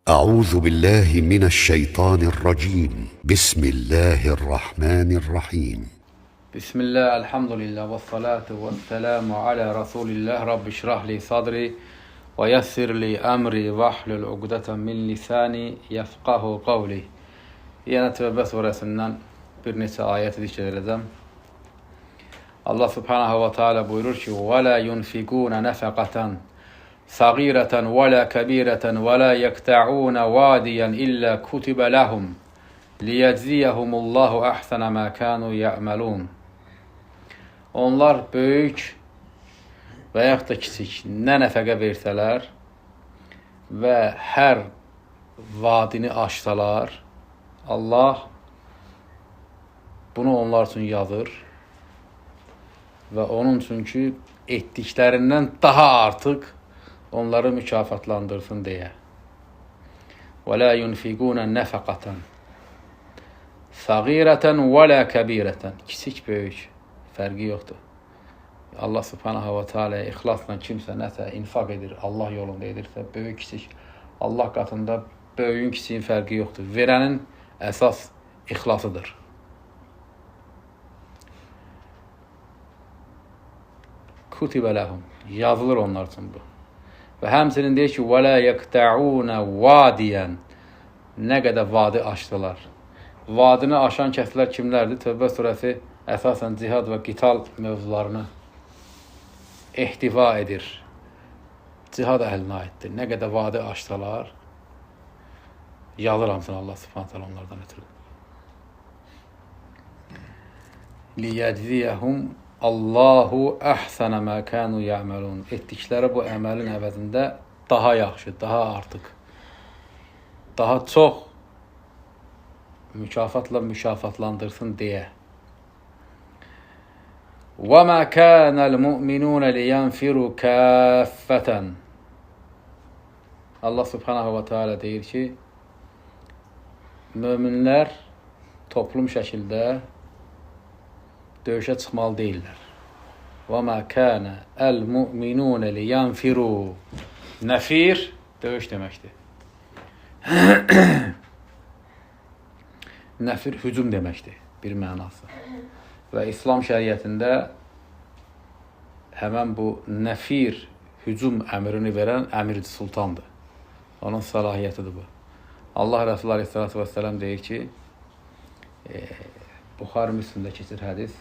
أعوذ بالله من الشيطان الرجيم. بسم الله الرحمن الرحيم. Bismillah, elhamdülillah, və salatu və selamu alə Rasulillah. Rabbi şrah li sadri və yessir li əmri və ahlul uqdətən min lisani yefqahu qavli. Yenə Tövbə surəsindən bir neçə ayət zikr edəcəm. Allah subhanahu və teala buyurur ki: "Və la yunfiquna nefaqatan صغيرة ولا كبيرة ولا يقطعون واديا إلا كتب لهم ليجزيهم الله أحسن ما كانوا يعملون." Onlar böyük və yaxud da kiçik nə nəfəqə versələr və hər vadini aşsalar, Allah bunu onlar üçün yazır və onun üçün ki, etdiklərindən daha artıq onları mükafatlandırsın deyə. Və la yunfiquna nefaqatan sagiratan və la kabiratan. Kiçik, böyük fərqi yoxdur. Allah subhanahu və teala ixlasla kimsə nəsə infaq edir, Allah yolunda edirsə, böyük, kiçik, Allah qatında böyüyün, kiçiyin fərqi yoxdur. Verənin əsas ixlasıdır. Kutibə ləhum. Yazılır onlar üçün bu. Və həmçinin deyir ki, وَلَا يَقْتَعُونَ وَادِيًا. Nə qədər vadi aşdılar. Vadini aşan kəslər kimlərdir? Tövbə surəsi əsasən cihad və qital mövzularını ehtiva edir. Cihad əhlinə aiddir. Nə qədər vadi aşdılar, yazır hamısını Allah subhanahu teala onlardan ötürü. لِيَجْزِيَهُمْ Allahu əhsənə mə kənu yəməlun. Etdikləri bu əməlin əvəzində daha yaxşı, daha artıq, daha çox mükafatla mükafatlandırsın deyə. Və mə kənəl mu'minun liyenfiru kaffatan. Allah subhanahu və teala deyir ki, möminlər toplum şəkildə döyüşə çıxmalı deyillər. Və mə kənə əl-mu'minun liyenfiru. Nəfir döyüş deməkdir. Nəfir hücum deməkdir bir mənası. Və İslam şəriətində həmən bu nəfir hücum əmrini verən əmir sultandır. Onun səlahiyyətidir bu. Allah Resulü Aleyhisselatü Vesselam deyir ki, Buxari Müslimdə keçir hədis.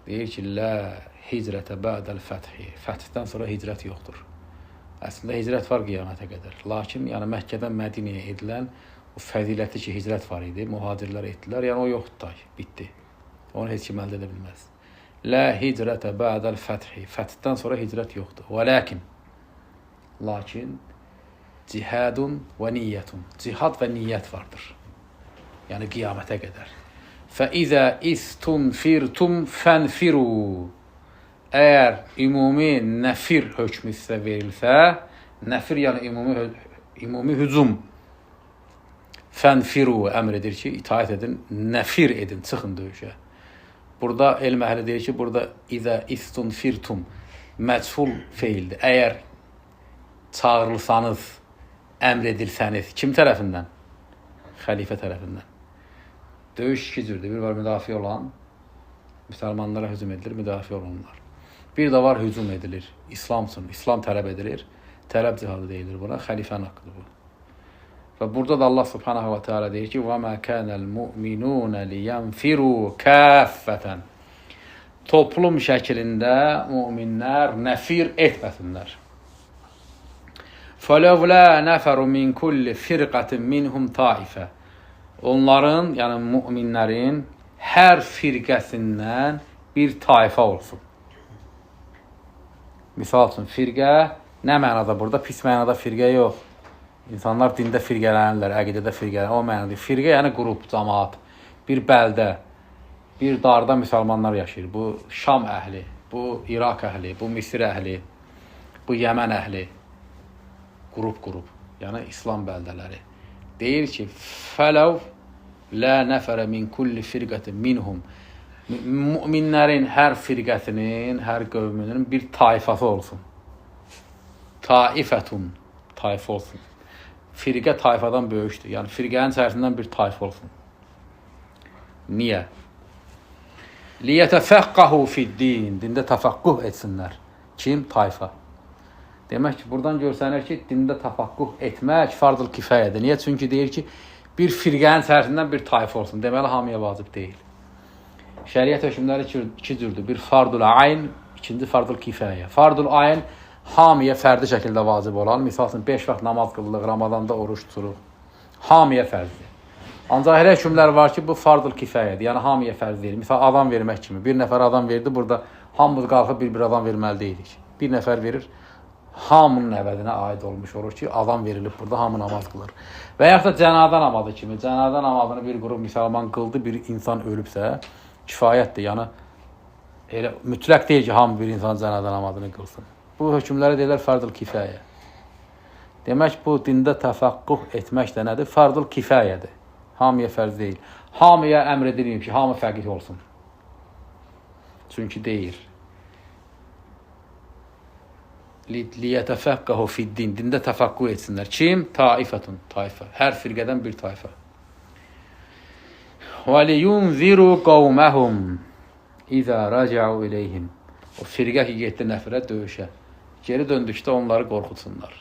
Deyir ki, lə hicrətə bə'dəl fəthi. Fəthdən sonra hicrət yoxdur. Əslində hicrət var qiyamətə qədər. Lakin yəni Məkkədən Mədinəyə edilən o fəziləti ki, hicrət var idi, mühacirlər etdilər. Yəni o yoxdur, bitdi. Onu heç kim əldə edə bilməz. Lə hicrətə bə'dəl fəthi. Fəthdən sonra hicrət yoxdur. Və lakin, lakin cihadun və niyyətun. Cihad və niyyət vardır. Yəni qiyamətə qədər. فَإِذَا اِسْتُنْفِرْتُمْ فَانْفِرُوا. Əgər ümumi nəfir hökmü sizə verilsə, nəfir yəni ümumi hücum, fənfiru əmr edir ki, itaət edin, nəfir edin, çıxın döyüşə. Burada elm əhli deyir ki, burada اِذَا اِسْتُنْفِرْتُمْ məchul feildir. Əgər çağırılsanız, əmr edilsəniz, kim tərəfindən? Xəlifə tərəfindən. Döyüş iki cürdür. Bir var müdafiə olan, müsəlmanlara hücum edilir, müdafiə olunurlar. Bir də var hücum edilir, İslam üçün, İslam tələb edilir. Tələb cihadı deyilir buna, xəlifənin haqqıdır bu. Və burada da Allah subhanahu və teala deyir ki, وَمَا كَانَ الْمُؤْمِنُونَ لِيَنْفِرُوا كَافَّةً. Toplum şəklində müminlər nəfir etməsinlər. فَلَوْلَا نَفَرُ مِنْ كُلِّ فِرْقَةٍ مِنْهُمْ طَائِفَةٍ. Onların, yəni müminlərin hər firqəsindən bir tayfa olsun. Misal üçün, firqə nə mənada burada? Pis mənada firqə yox. İnsanlar dində firqələnirlər, əqidədə firqələnirlər. O mənada. Firqə yəni qrup, cəmaat, bir bəldə, bir darda müsəlmanlar yaşayır. Bu Şam əhli, bu İraq əhli, bu Misir əhli, bu Yəmən əhli. Qrup-qrup, yəni İslam bəldələri. Deyir ki, fələv lə nəfərə min kulli firqətin minhum. Müminlərin hər firqəsinin, hər qövmünün bir tayfası olsun. Taifətun, tayfa olsun. Firqə tayfadan böyükdür. Yəni, firqənin içərisindən bir tayfa olsun. Niyə? Liyətəfəqqəhu fiddin. Dində təfəqquh etsinlər. Kim? Tayfa. Demək ki, buradan görsənir ki, dində təfəqquh etmək fardıl kifayədir. Niyə? Çünki deyir ki, bir firqənin içərisindən bir tayfa olsun. Deməli, hamıya vacib deyil. Şəriət hökmləri iki cürdür. Bir fardul ayn, ikinci fardul kifayə. Fardul ayn hamıya fərdi şəkildə vacib olan, misal üçün 5 vaxt namaz qılırıq, Ramazanda oruç tuturuq. Hamıya fərzdir. Ancaq elə hökmlər var ki, bu fardul kifayədir. Yəni hamıya fərz deyil. Misal adam vermək kimi. Bir nəfər adam verdi, burada hamımız qalxıb bir-bir adam verməli deyilik. Bir nəfər verir, hamının əvəzinə aid olmuş olur ki, adam verilib burada, hamı namaz qılır. Və yaxud da cənazə namazı kimi. Cənazə namazını bir qrup müsəlman qıldı, bir insan ölübsə, kifayətdir. Yəni elə mütləq deyil ki, hamı bir insan cənazə namazını qılsın. Bu hökmlərə deyirlər fardul kifayə. Demək, bu dində təfəqquh etmək də nədir? Fardul kifayədir. Hamıya fərz deyil. Hamıya əmr edilməyib ki, hamı fəqih olsun. Çünki deyir. Liyətəfəqqəhu fiddin. Dində təfəqquh etsinlər. Kim? Taifətun. Tayfa. Hər firqədən bir tayfa. Və liyunziru qavməhum izə rəcəu ileyhim. O firqə ki, getdi nəfrə döyüşə. Geri döndükdə onları qorxutsunlar.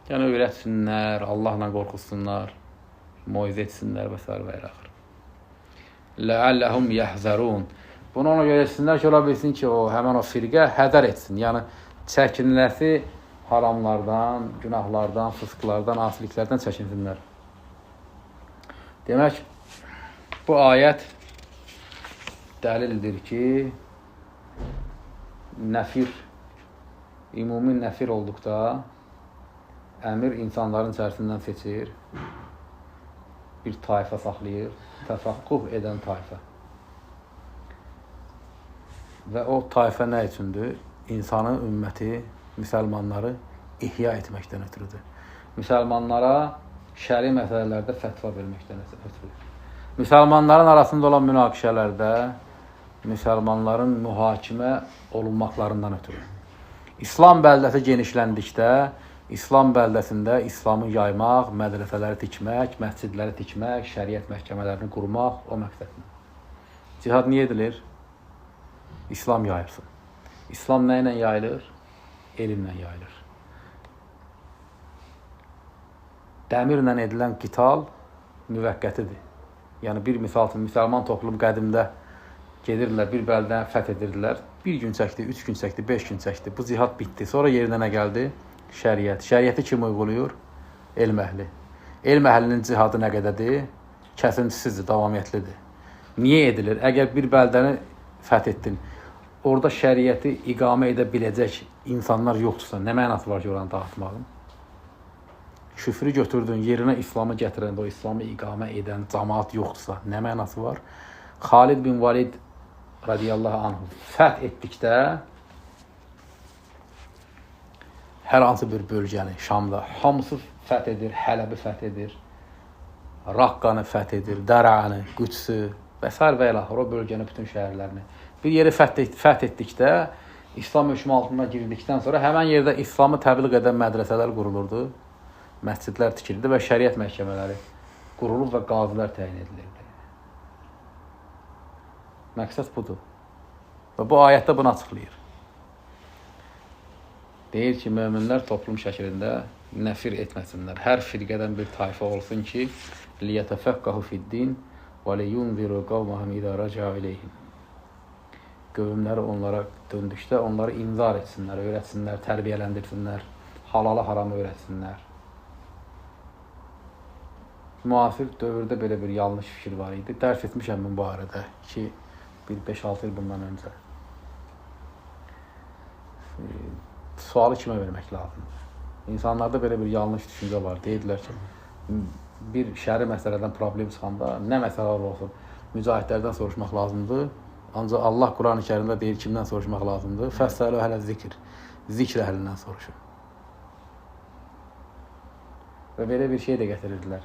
Yəni, öyrətsinlər, Allahla qorxutsunlar, moizə etsinlər və s. və ilaxır. Ləəlləhum yəhzərun. Bunu ona görə etsinlər ki, ola bilsin ki, o həmən o firqə hədər etsin. Yəni, çəkinləsi haramlardan, günahlardan, fısqlardan, asiliklərdən çəkinsinlər. Demək, bu ayət dəlildir ki, nəfir, ümumi nəfir olduqda əmir insanların içərisindən seçir, bir tayfa saxlayır, təfəqquh edən tayfa. Və o tayfa nə üçündür? İnsanı, ümməti, müsəlmanları ihya etməkdən ötürüdür. Müsəlmanlara şəri məsələlərdə fətva verməkdən ötürüdür. Müsəlmanların arasında olan münaqişələrdə müsəlmanların mühakimə olunmaqlarından ötürü. İslam bəldəsi genişləndikdə, İslam bəldəsində İslamı yaymaq, mədrəsələri tikmək, məscidləri tikmək, şəriət məhkəmələrini qurmaq o məqsədlə. Cihad niyə edilir? İslam yayılsın. İslam nə ilə yayılır? Elmlə yayılır. Dəmirlə edilən qital müvəqqətidir. Yəni, bir misal üçün, müsəlman toplum qədimdə gedirdilər, bir bəldəni fəth edirdilər. Bir gün çəkdi, 3 gün çəkdi, 5 gün çəkdi. Bu cihad bitdi. Sonra yerinə nə gəldi? Şəriət. Şəriəti kim uyğulayır? Elm əhli. Elm əhlinin cihadı nə qədərdir? Kəsintisizdir, davamiyyətlidir. Niyə edilir? Əgər bir bəldəni fəth etdin, orada şəriəti iqamə edə biləcək insanlar yoxdursa, nə mənası var ki, oranı dağıtmağın? Küfrü götürdün, yerinə İslamı gətirəndə o İslamı iqamə edən cəmaat yoxdursa, nə mənası var? Xalid bin Valid radiyallahu anhu fəth etdikdə hər hansı bir bölgəni Şamda hamısı fəth edir, Hələbi fəth edir, Raqqanı fəth edir, Dərəanı, Qüdsü və s. və ilaxır o bölgənin bütün şəhərlərini. Bir yeri fəth etdikdə, İslam hökmü altına girdikdən sonra həmən yerdə İslamı təbliğ edən mədrəsələr qurulurdu, məscidlər tikildi və şəriət məhkəmələri qurulub və qazilər təyin edilirdi. Məqsəd budur. Və bu ayətdə bunu açıqlayır. Deyir ki, möminlər toplum şəklində nəfir etməsinlər. Hər firqədən bir tayfa olsun ki, liyətəfəqqəhu fiddin və liyunziru qavməhum izə rəcəu ileyhim. Qövmləri onlara döndükdə onları inzar etsinlər, öyrətsinlər, tərbiyələndirsinlər, halalı haramı öyrətsinlər. Müasir dövrdə belə bir yanlış fikir var idi. Dərs etmişəm bu barədə ki, bir 5-6 il bundan öncə. Sualı kimə vermək lazımdır? İnsanlarda belə bir yanlış düşüncə var. Deyirdilər ki, bir şəri məsələdən problem çıxanda nə məsələ olsun, mücahidlərdən soruşmaq lazımdır. Ancaq Allah Quran-ı Kərimdə deyir, kimdən soruşmaq lazımdır? Fəssəlu əhlə zikr. Zikr əhlindən soruşun. Və belə bir şey də gətirirdilər.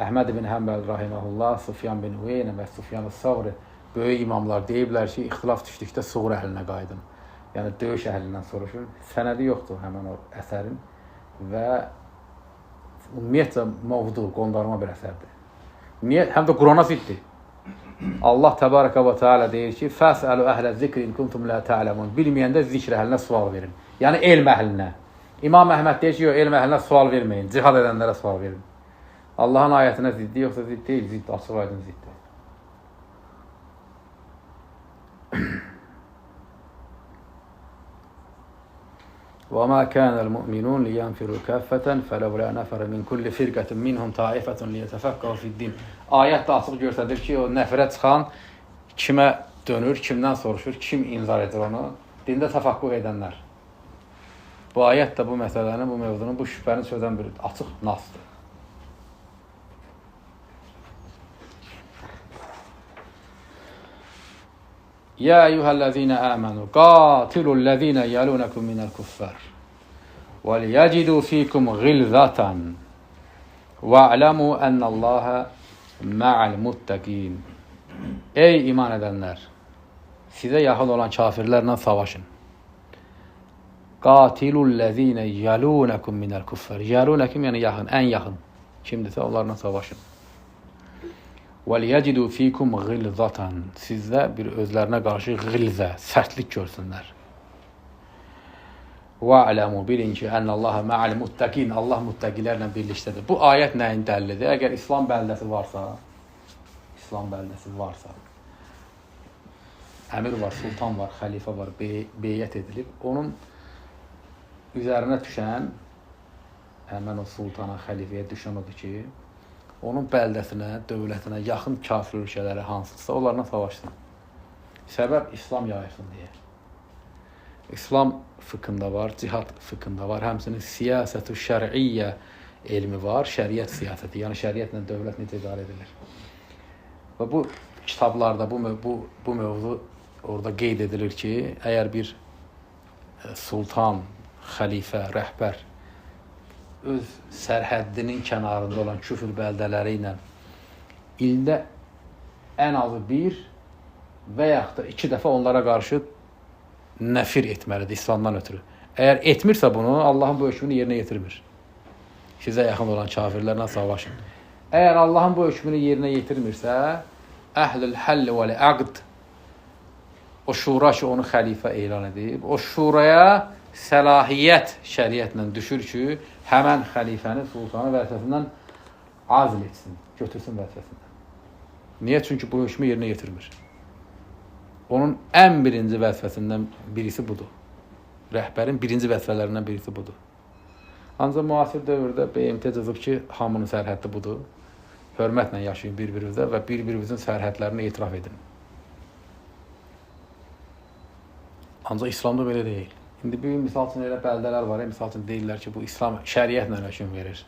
Əhməd ibn Həmbəl rahiməhullah, Sufyan bin Uyeynə və Sufyan-ı Savri böyük imamlar deyiblər ki, ixtilaf düşdükdə suğur əhlinə qayıdın. Yəni, döyüş əhlindən soruşun. Sənədi yoxdur həmən o əsərin və Ümumiyyətcə mövzu, qondarma bir əsərdir. Niyə? Həm də Qurana ziddir. Allah təbarəkə və teala deyir ki, Fəsəlu əhlə zikri in kuntum la ta'lemun. Bilməyəndə zikr əhlinə sual verin. Yəni elm əhlinə. İmam Əhməd deyir ki, yox, elm əhlinə sual verməyin, cihad edənlərə sual verin. Allahın ayətinə ziddir, yoxsa zidd deyil, zidd, açıq aydın ziddir. وَمَا كَانَ الْمُؤْمِنُونَ لِيَنْفِرُوا كَافَّةً فَلَوْلَا نَفَرَ مِنْ كُلِّ فِرْقَةٍ مِنْهُمْ طَائِفَةٌ لِيَتَفَقَّهُوا فِي الدِّينِ. Ayət də açıq göstərir ki, o nəfrə çıxan kimə dönür, kimdən soruşur, kim inzar edir onu? Dində təfəkkür edənlər. Bu ayət də bu məsələnin, bu mövzunun, bu şübhəni çözən bir açıq nasdır. Ya eyyuhellezine amenu qatilul-lezine yelunekum minel kuffar vel yecidu fikum gilzatan ve'lemu ennallaha ma'al muttaqin. Ey iman edənlər, sizə yaxın olan kafirlərlə savaşın. Qatilul-lezine yelunekum minel kuffar. Yelunekum yəni yaxın, ən yaxın. Kimdirsə onlarla savaşın. وَلْيَجِدُوا ف۪يكُمْ غِلْظَةً. Sizdə bir özlərinə qarşı gilzə, sərtlik görsünlər. وَعْلَمُوا bilin ki, اَنَّ اللّٰهَ مَعَ الْمُتَّقِينَ. Allah muttəqilərlə birlikdədir. Bu ayət nəyin dəlilidir? Əgər İslam bəldəsi varsa, İslam bəldəsi varsa, əmir var, sultan var, xəlifə var, beyyət edilib, onun üzərinə düşən, həmən o sultana, xəlifəyə düşən odur ki, onun bəldəsinə, dövlətinə yaxın kafir ölkələri hansısa onlarla savaşsın. Səbəb İslam yayılsın deyə. İslam fıkhında var, cihad fıkhında var, həmçinin siyasətü şər'iyyə elmi var, şəriət siyasəti, yəni şəriətlə dövlət necə idarə edilir. Və bu kitablarda bu mövzu orada qeyd edilir ki, əgər bir sultan, xəlifə, rəhbər öz sərhəddinin kənarında olan küfür bəldələri ilə ildə ən azı bir və yaxud da iki dəfə onlara qarşı nəfir etməlidir İslamdan ötürü. Əgər etmirsə bunu, Allahın bu hökmünü yerinə yetirmir. Sizə yaxın olan kafirlərlə savaşın. Əgər Allahın bu hökmünü yerinə yetirmirsə, əhlül həll vəl-əqd, o şura ki, onu xəlifə elan edib, o şuraya səlahiyyət şəriətlə düşür ki, həmən xəlifəni, sultanı vəzifəsindən azl etsin, götürsün vəzifəsindən. Niyə? Çünki bu hökmü yerinə yetirmir. Onun ən birinci vəzifəsindən birisi budur. Rəhbərin birinci vəzifələrindən birisi budur. Ancaq müasir dövrdə BMT cızıb ki, hamının sərhəddi budur. Hörmətlə yaşayın bir-birinizə və bir-birinizin sərhədlərini etiraf edin. Ancaq İslamda belə deyil. İndi bir misal üçün elə bəldələr var, misal üçün deyirlər ki, bu İslam şəriətlə hökm verir.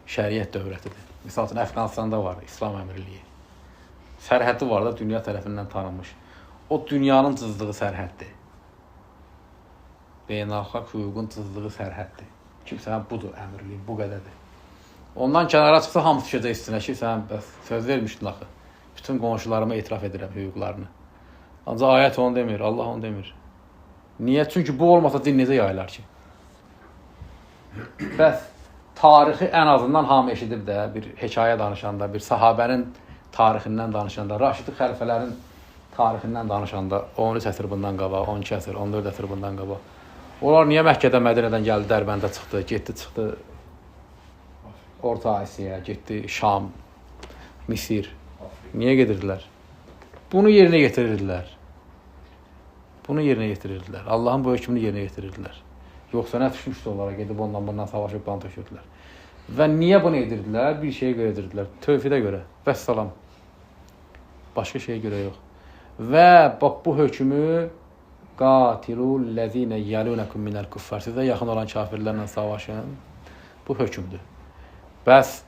Şəriət dövlətidir. Misal üçün Əfqanistanda var İslam əmirliyi. Sərhədi var da dünya tərəfindən tanınmış. O dünyanın cızdığı sərhəddir. Beynəlxalq hüququn cızdığı sərhəddir. Ki, sən budur əmirliyin, bu qədərdir. Ondan kənara çıxsa hamısı düşəcək üstünə ki, sən bəs söz vermişdin axı. Bütün qonşularıma etiraf edirəm hüquqlarını. Ancaq ayət onu demir, Allah onu demir. Niyə? Çünki bu olmasa din necə yayılar ki? Bəs tarixi ən azından hamı eşidib də, bir hekayə danışanda, bir sahabənin tarixindən danışanda, Raşidi xəlifələrin tarixindən danışanda, 13 əsr bundan qabaq, 12 əsr, 14 əsr bundan qabaq. Onlar niyə Məkkədən, Mədinədən gəldi, Dərbəndə çıxdı, getdi, çıxdı Orta Asiyaya, getdi Şam, Misir. Niyə gedirdilər? Bunu yerinə yetirirdilər. Bunu yerinə yetirirdilər. Allahın bu hökmünü yerinə yetirirdilər. Yoxsa nə düşmüşdü onlara, gedib ondan bundan savaşıb qan tökürdülər. Və niyə bunu edirdilər? Bir şeyə görə edirdilər. Tövhidə görə. Vəssalam. Başqa şeyə görə yox. Və bax bu hökmü qatilul-ləzinə yəlunekum minəl kuffar. Sizə yaxın olan kafirlərlə savaşın. Bu hökmdür. Bəs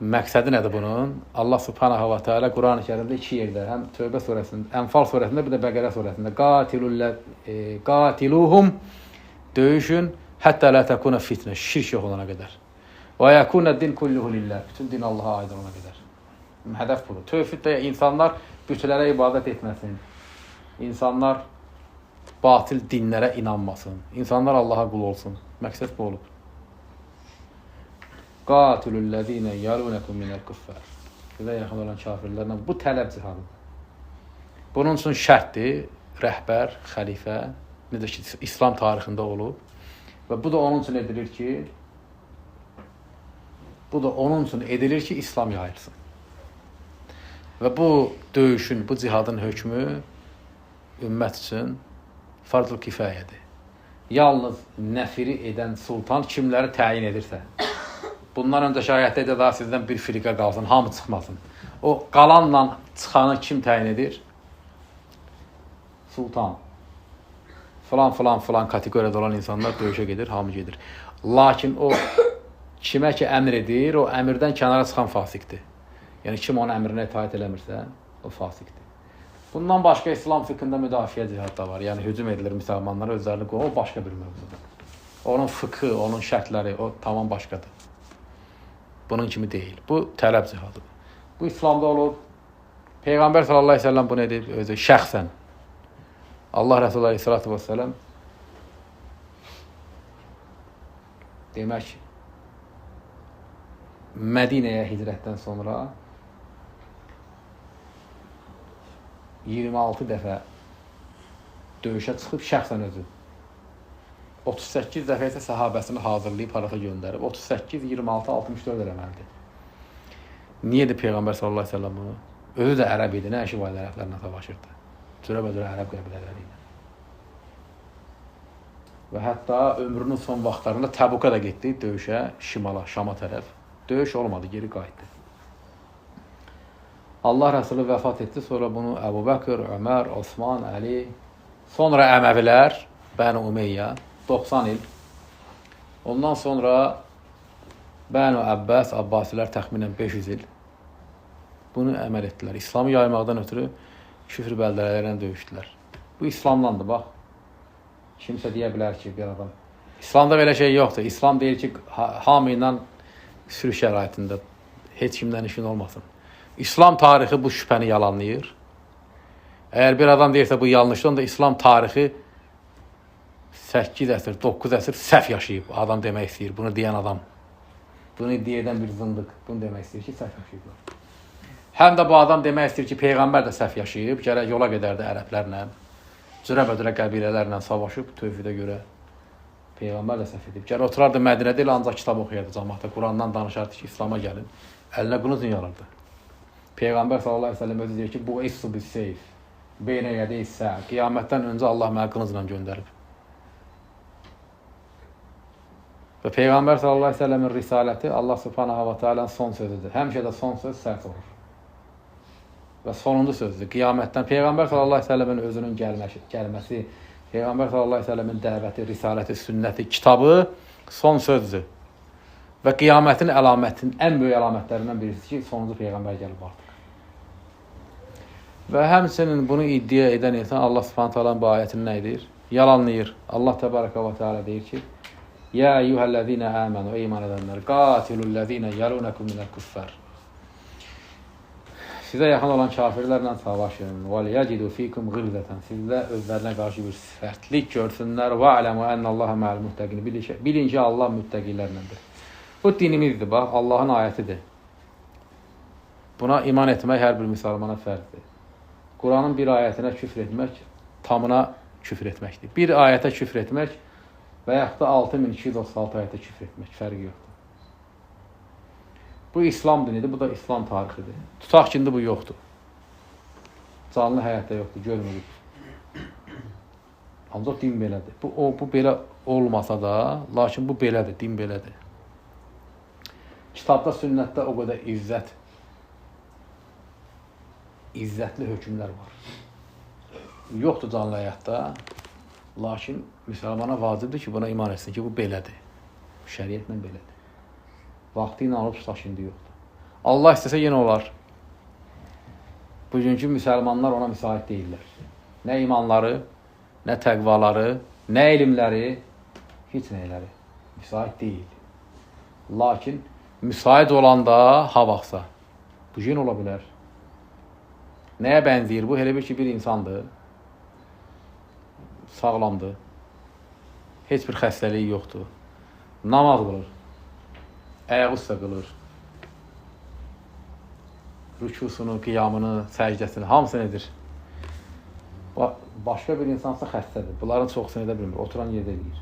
məqsədi nədir bunun? Allah Subhanahu və Teala Quran-ı Kərimdə iki yerdə, həm Tövbə surəsində, Ənfal surəsində, bir də Bəqərə surəsində qatiluhum döyüşün hətta la takuna fitnə, şirk yox olana qədər. Və yekuna din kulluhu lillah. Bütün din Allaha aid olana qədər. Hədəf budur. Tövhiddə insanlar bütlərə ibadət etməsin. İnsanlar batil dinlərə inanmasın. İnsanlar Allaha qul olsun. Məqsəd bu olub. Qatilüllezine yalunekum minel kuffar. Sizə yaxın olan kafirlərlə bu tələb cihadıdır. Bunun üçün şərtdir rəhbər, xəlifə, necə ki İslam tarixində olub. Və bu da onun üçün edilir ki, İslam yayılsın. Və bu döyüşün, bu cihadın hökmü ümmət üçün farzul kifayədir. Yalnız nəfiri edən sultan kimləri təyin edirsə, bundan öncə şayətdə də daha sizdən bir firqə qalsın, hamı çıxmasın. O qalanla çıxanı kim təyin edir? Sultan. Filan, filan, filan kateqoriyada olan insanlar döyüşə gedir, hamı gedir. Lakin o kimə ki əmr edir, o əmrdən kənara çıxan fasiqdir. Yəni kim onun əmrinə itaat eləmirsə, o fasiqdir. Bundan başqa İslam fiqhində müdafiə cihad da var. Yəni hücum edilir müsəlmanlara, özlərini qoyur, o başqa bir mövzudur. Onun fıkhı, onun şərtləri, o tamam başqadır. Bunun kimi deyil. Bu tələb cihadıdır. Bu İslamda olub. Peyğəmbər sallallahu əleyhi və səlləm bunu edib özü şəxsən. Allah Resulü əleyhissalatu vesselam demək Mədinəyə hicrətdən sonra 26 dəfə döyüşə çıxıb şəxsən özü. 38 dəfə isə səhabəsini hazırlayıb harasa göndərib. 38, 26, 64 eləməlidir. Niyə də Peyğəmbər sallallahu əleyhi və səlləm bunu? Özü də ərəb idi, nə işi var idi ərəblərlə savaşırdı. Cürəbəcürə ərəb qəbilələri ilə. Və hətta ömrünün son vaxtlarında Təbuka da getdi döyüşə, şimala, Şama tərəf. Döyüş olmadı, geri qayıtdı. Allah Rəsulü vəfat etdi, sonra bunu Əbu Bəkir, Ömər, Osman, Əli, sonra Əməvilər, Bənu Umeyya, 90 il. Ondan sonra Bənu Əbbəs, Abbasilər təxminən 500 il bunu əməl etdilər. İslamı yaymaqdan ötürü küfr bəldələrlə döyüşdülər. Bu İslamdandır, bax. Kimsə deyə bilər ki, bir adam. İslamda belə şey yoxdur. İslam deyir ki, hamı ilə sürü şəraitində heç kimdən işin olmasın. İslam tarixi bu şübhəni yalanlayır. Əgər bir adam deyirsə bu yanlışdır, onda İslam tarixi 8 əsr, 9 əsr səhv yaşayıb. Adam demək istəyir, bunu deyən adam. Bunu deyən bir zındıq, bunu demək istəyir ki, səhv yaşayıblar. Həm də bu adam demək istəyir ki, Peyğəmbər də səhv yaşayıb, gərək yola gedərdi ərəblərlə, cürəbəcürə qəbilələrlə savaşıb, tövhidə görə Peyğəmbər də səhv edib. Gərək oturardı Mədinədə, elə ancaq kitab oxuyardı camaatda, Qurandan danışardı ki, İslama gəlin. Əlinə qılınc alırdı. Peyğəmbər sallallahu əleyhi və səlləm özü deyir ki, bu issu bis seyf, beynə yədey sə, qiyamətdən öncə Allah mənə qılıncla göndərib. Və Peyğəmbər sallallahu əleyhi və səlləmin risaləti Allah subhanahu və teala'nın son sözüdür. Həmişə də son söz sərt olur. Və sonuncu sözdür. Qiyamətdən Peyğəmbər sallallahu əleyhi və səlləmin özünün gəlməsi, Peyğəmbər sallallahu əleyhi və səlləmin dəvəti, risaləti, sünnəti, kitabı son sözdür. Və qiyamətin əlamətinin ən böyük əlamətlərindən birisi ki, sonuncu Peyğəmbər gəlib artıq. Və həmçinin bunu iddia edən insan Allah subhanahu teala'nın bu ayətini nə edir? Yalanlayır. Allah təbarəkə və teala deyir ki, Ya eyyuhəl-ləzīnə əmənu, ey iman edənlər, qatilul-ləzīnə yalunekum minəl-kuffar. Sizə yaxın olan kafirlərlə savaşın. Vəl-yəcidu fikum ğilzətən. Sizdə özlərinə qarşı bir sərtlik görsünlər. Və ələmu ənəllaha mə'l-müttəqin. Bilin ki, Allah müttəqilərləndir. Bu dinimizdir, bax, Allahın ayətidir. Buna iman etmək hər bir müsəlmana fərzdir. Quranın bir ayətinə küfr etmək, tamına küfr etməkdir. Bir ayətə küfr etmək və yaxud da 6236 ayətə küfr etmək, fərqi yoxdur. Bu İslam dinidir, bu da İslam tarixidir. Tutaq ki, indi bu yoxdur. Canlı həyatda yoxdur, görmürük. Ancaq din belədir. Bu belə olmasa da, lakin bu belədir, din belədir. Kitabda, sünnətdə o qədər izzətli hökmlər var. Yoxdur canlı həyatda, lakin müsəlmana vacibdir ki, buna iman etsin ki, bu belədir. Bu şəriətlə belədir. Vaxtı ilə alıb tutaq, şimdi yoxdur. Allah istəsə yenə olar. Bugünkü müsəlmanlar ona müsait deyirlər. Nə imanları, nə təqvaları, nə elmləri, heç nəyləri müsait deyil. Lakin müsait olanda ha vaxtsa, bu yenə ola bilər. Nəyə bənzəyir bu? Elə bir ki, bir insandır, sağlamdır, heç bir xəstəliyi yoxdur, namaz qılır. Ayağı üstə qılır. Rükusunu, qiyamını, səcdəsini, hamısını edir. Başqa bir insansa xəstədir. Bunların çoxsunu edə bilmir. Oturan yerdə eləyir.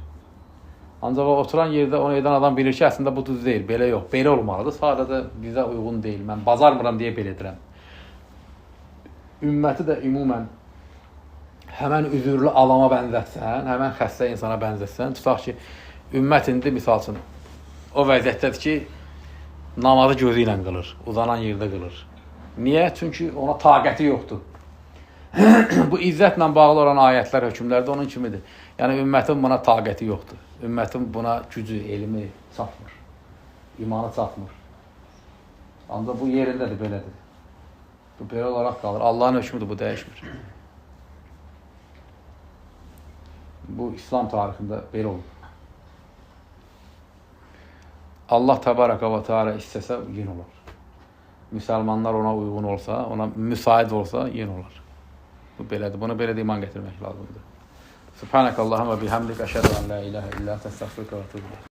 Ancaq o oturan yerdə onu edən adam bilir ki, əslində bu düz deyil, belə yox, belə olmalıdır. Sadəcə bizə uyğun deyil. Mən bacarmıram deyə belə edirəm. Ümməti də ümumən həmən üzürlü adama bənzətsən, həmən xəstə insana bənzətsən, tutaq ki, ümmət indi misal üçün o vəziyyətdədir ki, namazı gözü ilə qılır, uzanan yerdə qılır. Niyə? Çünki ona taqəti yoxdur. Bu izzətlə bağlı olan ayətlər, hökmlər də onun kimidir. Yəni ümmətin buna taqəti yoxdur. Ümmətin buna gücü, elmi çatmır. İmanı çatmır. Ancaq bu yerindədir, belədir. Bu belə olaraq qalır. Allahın hökmüdür, bu dəyişmir. Bu İslam tarixində belə olur. Allah təbaraka və teala istəsə yenə olar. Müsəlmanlar ona uyğun olsa, ona müsait olsa yenə olar. Bu belədir. Buna belə də iman gətirmək lazımdır. Subhanəkallahumma bihamdik əşhədu en la ilahe illa ente estəğfiruke və etûbü ileyk.